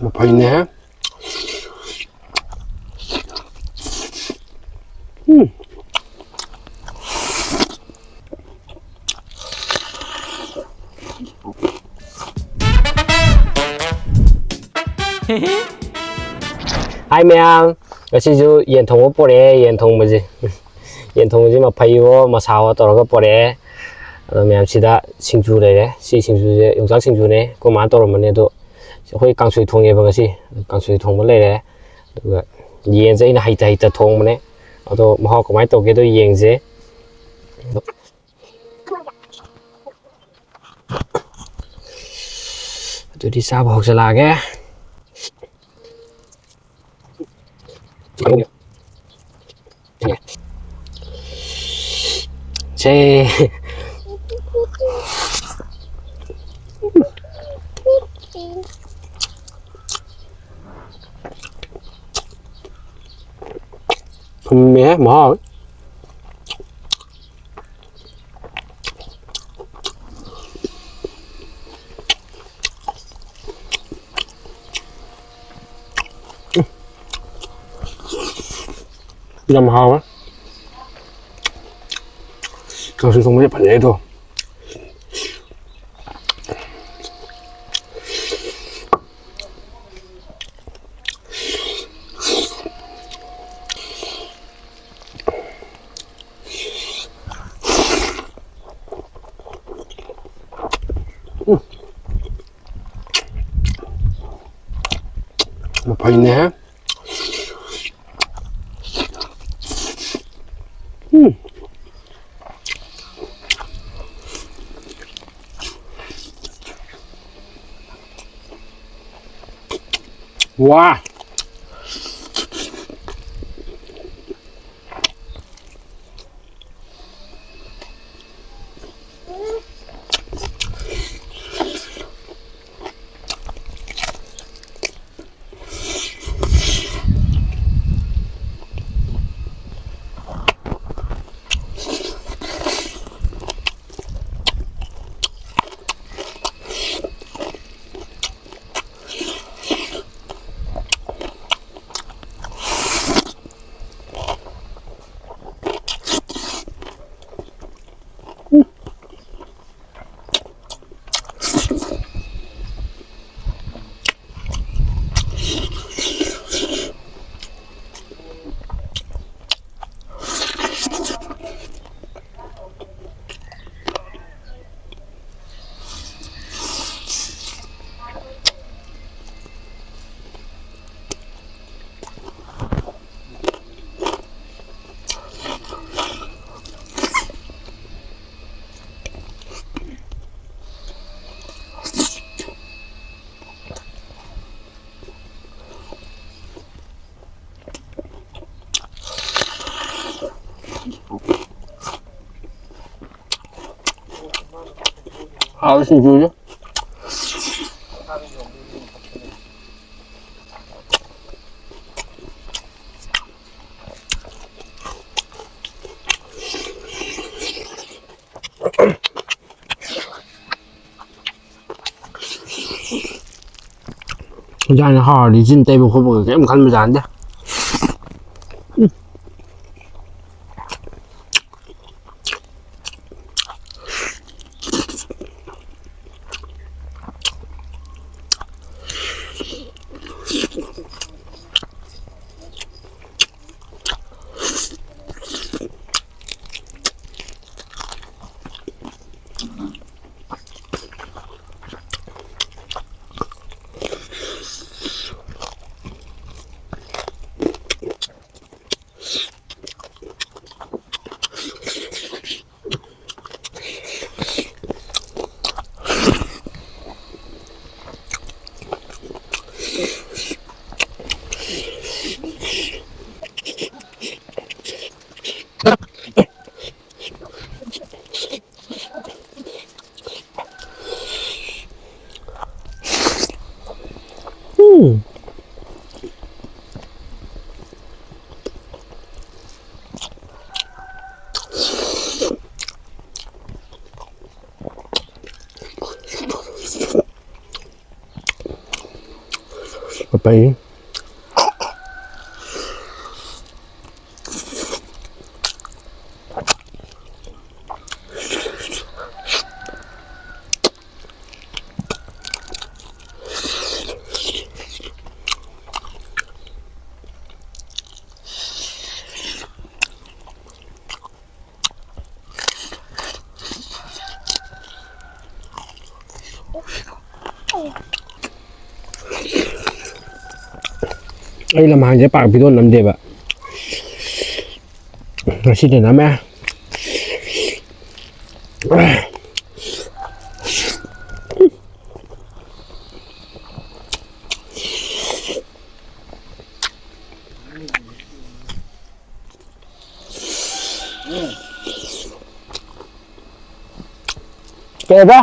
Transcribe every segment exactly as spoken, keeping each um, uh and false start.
ꯃꯐꯩꯅꯦ꯫ ꯎꯝ꯫ ꯍꯥꯏ ꯃꯌꯥꯝ, ꯉꯁꯤꯁꯨ ꯌꯦꯟ ꯊꯣꯡꯕ ꯄꯣꯔꯛꯑꯦ꯫ ꯌꯦꯟ ꯊꯣꯡꯕꯁꯦ, ꯌꯦꯟ ꯊꯣꯡꯕꯁꯦ ꯃꯐꯩꯋꯣ ꯃꯁꯥꯋꯣ ꯇꯧꯔꯒ ꯄꯣꯔꯛꯑꯦ꯫ ꯑꯗꯣ ꯃꯌꯥꯝ, ꯁꯤꯗ ꯁꯤꯡꯖꯨ ꯂꯩꯔꯦ꯫ ꯁꯤ ꯁꯤꯡꯖꯨꯁꯦ ꯌꯣꯡꯆꯥꯛ ꯁꯤꯡꯖꯨꯅꯦ, ꯑꯩꯈꯣꯏ ꯃꯥꯅ ꯇꯧꯔꯝꯕꯅꯦ꯫ ꯑꯗꯣ ꯑꯩꯈꯣꯏ ꯀꯥꯡꯁꯣꯏ ꯊꯣꯡꯉꯦꯕ ꯉꯁꯤ꯫ ꯀꯥꯡꯁꯣꯏ ꯊꯣꯡꯕ ꯂꯩꯔꯦ꯫ ꯑꯗꯨꯒ ꯌꯦꯟꯁꯦ ꯑꯩꯅ ꯍꯩꯇ ꯍꯩꯇ ꯊꯣꯡꯕꯅꯦ꯫ ꯑꯗꯣ ꯃꯍꯥꯎ ꯀꯃꯥꯏꯅ ꯇꯧꯒꯦꯗꯣ ꯌꯦꯡꯁꯦ꯫ ꯑꯗꯨꯗꯤ ꯆꯥꯕ ꯍꯧꯖꯤꯜꯂꯛꯑꯒꯦ꯫ ꯁꯦ꯫ ꯊꯨꯝꯃꯦꯍꯦ, ꯃꯍꯥꯎ꯫ ꯌꯥꯝ ꯍꯥꯎꯋꯦ꯫ ꯀꯥꯡꯁꯣꯏ ꯊꯣꯡꯕꯁꯦ ꯐꯖꯩ ꯑꯗꯣ꯫ ꯎꯝ꯫ ꯃꯐꯩꯅꯦꯍꯦ꯫ ꯎꯝ꯫ ꯋꯥ꯫ ꯍꯥꯎ ꯁꯤꯡꯖꯨꯁꯦ꯫ ꯏꯟꯖꯥꯡꯁꯦ ꯍꯥꯎꯔꯗꯤ ꯆꯤꯟ ꯇꯩꯕ ꯈꯣꯠꯄꯒ ꯀꯩꯝ ꯈꯟꯕꯖꯥꯠ ꯅꯠꯇꯦ꯫ ꯎꯝ꯫ ꯄꯄꯩ꯫ ꯑꯩ ꯂꯝꯍꯥꯡꯁꯦ ꯄꯥꯛ ꯚꯤꯗꯤꯑꯣ ꯅꯝꯗꯦꯕ꯫ ꯉꯁꯤꯗꯤ ꯅꯝꯃꯦ꯫ ꯀꯩꯕ?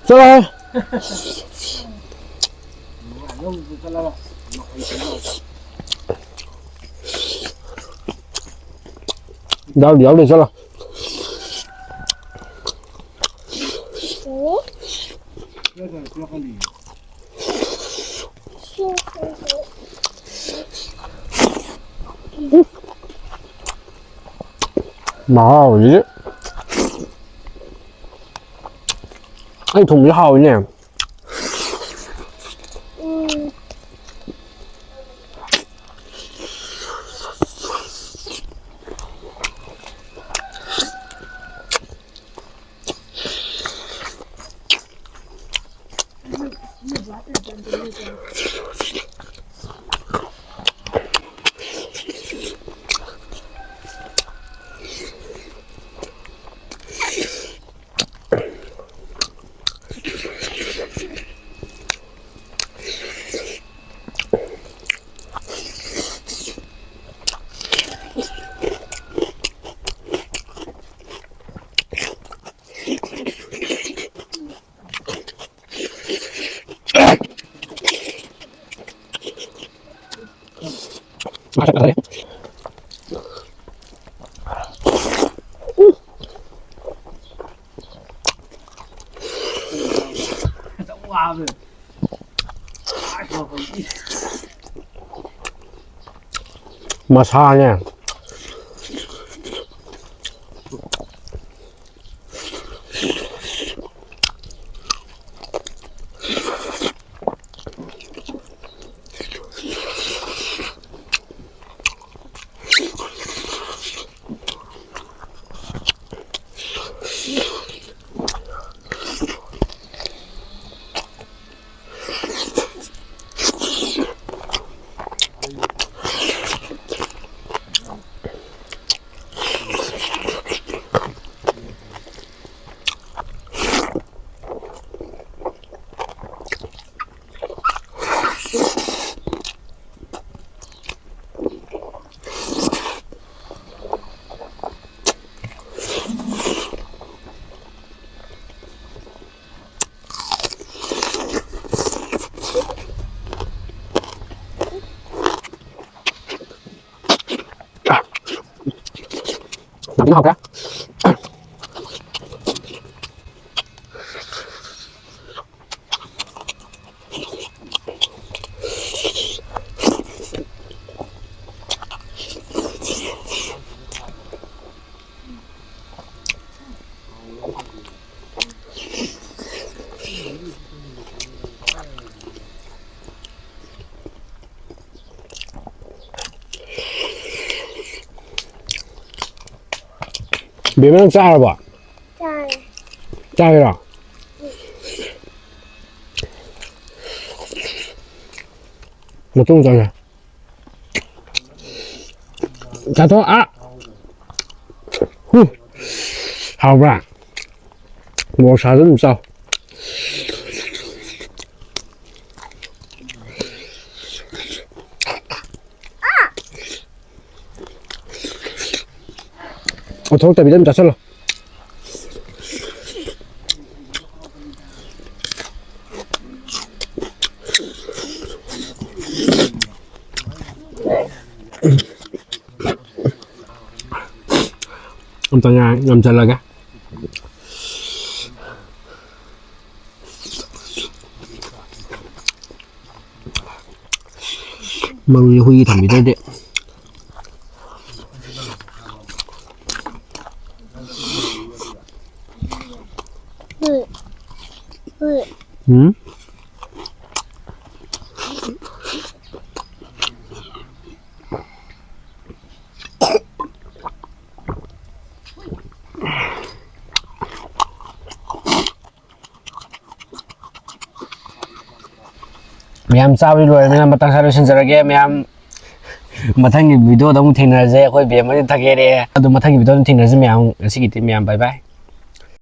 ꯆꯠꯂꯣꯍꯦ꯫ ꯌꯥꯎꯗꯦ, ꯌꯥꯎꯗꯦ, ꯆꯠꯂꯣ꯫ ꯃꯍꯥꯎꯁꯤꯗꯤ꯫ ꯑꯩ ꯊꯣꯡꯕꯁꯦ ꯍꯥꯎꯋꯤꯅꯦ꯫ ꯃꯁꯥꯅꯦ꯫ ꯁꯤꯅ ꯍꯥꯎꯈ꯭ꯔꯦ꯫ ꯕꯦꯝꯃ, ꯅꯪ ꯆꯥꯔꯕꯣ? ꯆꯥꯔꯦ꯫ ꯆꯥꯒꯦꯔꯣ? ꯃꯇꯨꯡ ꯆꯥꯒꯦ꯫ ꯆꯥꯊꯣꯛ꯫ ꯑꯥ꯫ ꯍꯨ꯫ ꯍꯥꯎꯕ꯭ꯔꯥ? ꯃꯣꯔꯣꯛ ꯁꯥꯗ ꯑꯗꯨꯝ ꯆꯥꯎ꯫ ꯂꯧꯊꯣꯛꯇꯕꯤꯗ ꯑꯗꯨꯝ ꯆꯥꯁꯤꯜꯂꯣ꯫ ꯑꯝꯇ ꯉꯥꯏ ꯉꯝꯁꯤꯜꯂꯒꯦ꯫ ꯃꯔꯨꯁꯦ ꯍꯨꯏꯒꯤ ꯊꯝꯕꯤꯗ꯭ꯔꯗꯤ꯫ ꯎꯝ꯫ ꯃꯌꯥꯝ ꯆꯥꯕꯗꯤ ꯂꯣꯏꯔꯕꯅꯤꯅ ꯃꯇꯥꯡ ꯁ꯭ꯋꯥꯏꯗ ꯂꯣꯏꯁꯤꯟꯖꯔꯒꯦ꯫ ꯃꯌꯥꯝ ꯃꯊꯪꯒꯤ video ꯗ ꯑꯃꯨꯛ ꯊꯦꯡꯅꯔꯁꯦ꯫ ꯑꯩꯈꯣꯏ ꯕꯦꯝ ꯍꯣꯏꯅ ꯊꯛꯀꯦꯔꯦ꯫ ꯑꯗꯨ ꯃꯊꯪꯒꯤ video ꯗ ꯑꯃꯨꯛ ꯊꯦꯡꯅꯔꯁꯦ ꯃꯌꯥꯝ꯫ ꯉꯁꯤꯒꯤꯗꯤ ꯃꯌꯥꯝ bye bye꯫